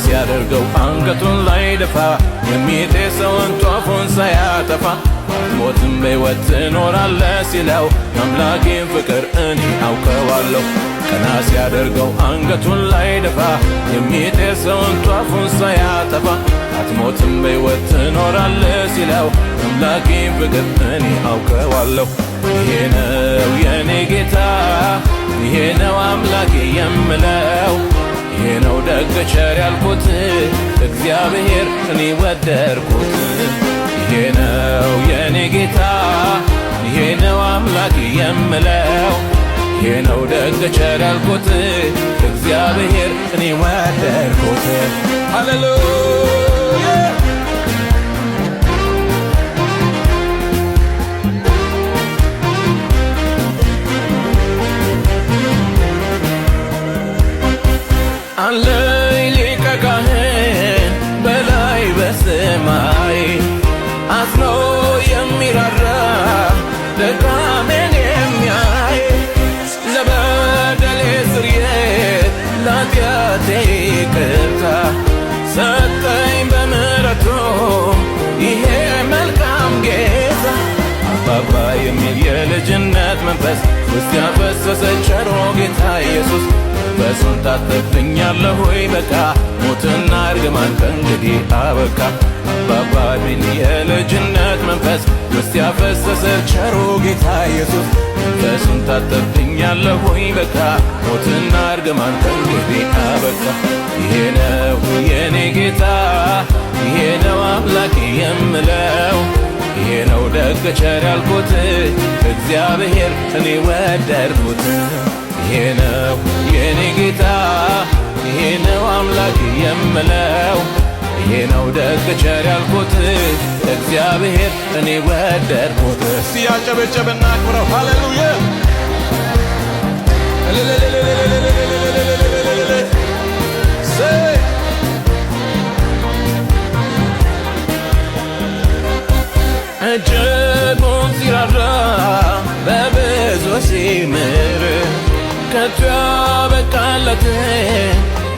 ሲያደርገው አንገቱን ላይ ደፋ፣ የሚጤሰውን ጧፉን ሳያጠፋ፣ ሞትም በሕይወት ትኖራለህ ሲለው የአምላኬን ፍቅር እኔ አውቀዋለሁ። ቀና ሲያደርገው አንገቱን ላይ ደፋ፣ የሚጤሰውን ጧፉን ሳያጠፋ፣ አትሞትም በሕይወት ትኖራለህ ሲለው የአምላኬን ፍቅር እኔ አውቀዋለሁ። ይሄ ነው የኔ ጌታ፣ ይሄ ነው አምላኬ የምለው፣ ይሄ ነው ደግ ቸር ያልኩት እግዚአብሔር እኔ ወደድኩት። ይሄ ነው የኔ ጌታ፣ ይሄ ነው አምላኬ የምለው፣ ይሄ ነው ደግ ቸር ያልኩት እግዚአብሔር እኔ ወደድኩት። ሃሌሉያ። አለኝ ሊቀ ካህን በላይ በሰማይ፣ አዝኖ የሚራራ ድካሜን የሚያይ፣ ለበደሌ ስርየት ለኃጢአቴ ይቅርታ ሰጠኝ በምሕረቱ ይሄ መልካም ጌታ። አባባ የሚል የልጅነት መንፈስ ውስጥ ያፈሰሰ ቸሮ ጌታ ኢየሱስ፣ መንፈሱን ታጠብኛለሁ ሆይ በቃ፣ ሞትና እርግማን ከእንግዲህ አበቃ። አባባ የሚል የልጅነት መንፈስ ውስጥ ያፈሰሰ ቸሮ ጌታ ኢየሱስ፣ መንፈሱን ታጠብኛለሁ ሆይ በቃ፣ ሞትና እርግማን ከእንግዲህ አበቃ። ይሄ ነው የኔ ጌታ፣ ይሄ ነው አምላኬ የምለው፣ ይሄ ነው ደግ ቸር ያልኩት እግዚአብሔር እኔ ወደድኩት። ይሄ ነው የኔ ጌታ፣ ይሄ ነው አምላኬ የምለው፣ ይሄ ነው ደግ ቸር ያልኩት እግዚአብሔር እኔ ወደድኩት። እስቲ ያጨበጨበና አክብረው። ሃሌሉያ። Say እጅጉን ሲራራ በብዙ ሲምር፣ ከቶ ያበቃለት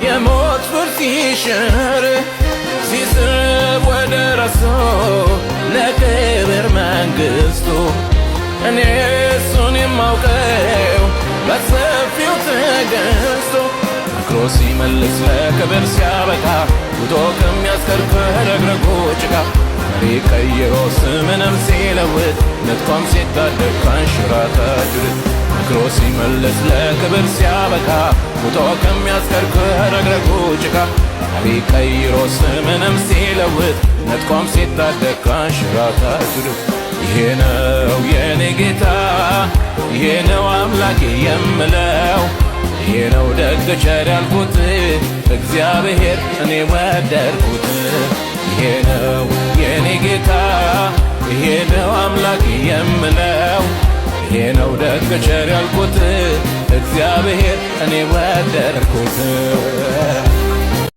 የሞት ፍርድ ሲሽር፣ ሲስብ ወደ ራሱ ለክብር መንግሥቱ፣ እኔ እሱን የማውቀው በሰፊው ትዕግስቱ፣ መክሮ ሲመልስ ለክብር ሲያበቃ፣ ውጦ ከሚያስቀር ከረግረጉ ጭቃ፣ መሪ ቀይሮ ስምንም ሲለውጥ፣ ነጥቆም ሲታደግ ካንሸራታች ድጥ፣ መክሮ ሲመልስ ለክብር ሲያበቃ፣ ውጦ ከሚያስቀር ከረግረጉ ጭቃ፣ መሪ ቀይሮ ስምንም ሲለውጥ፣ ነጥቆም ሲታደግ ካንሸራታች ድጥ። ይሄ ነው የኔ ጌታ፣ ይሄ ነው አምላኬ የምለው፣ ይሄ ነው ደግ ቸር ያልኩት እግዚአብሔር እኔ ወደድኩት። ይሄ ነው የኔ ጌታ፣ ይሄ ነው አምላኬ የምለው፣ ይሄ ነው ደግ ቸር ያልኩት እግዚአብሔር እኔ ወደድኩት።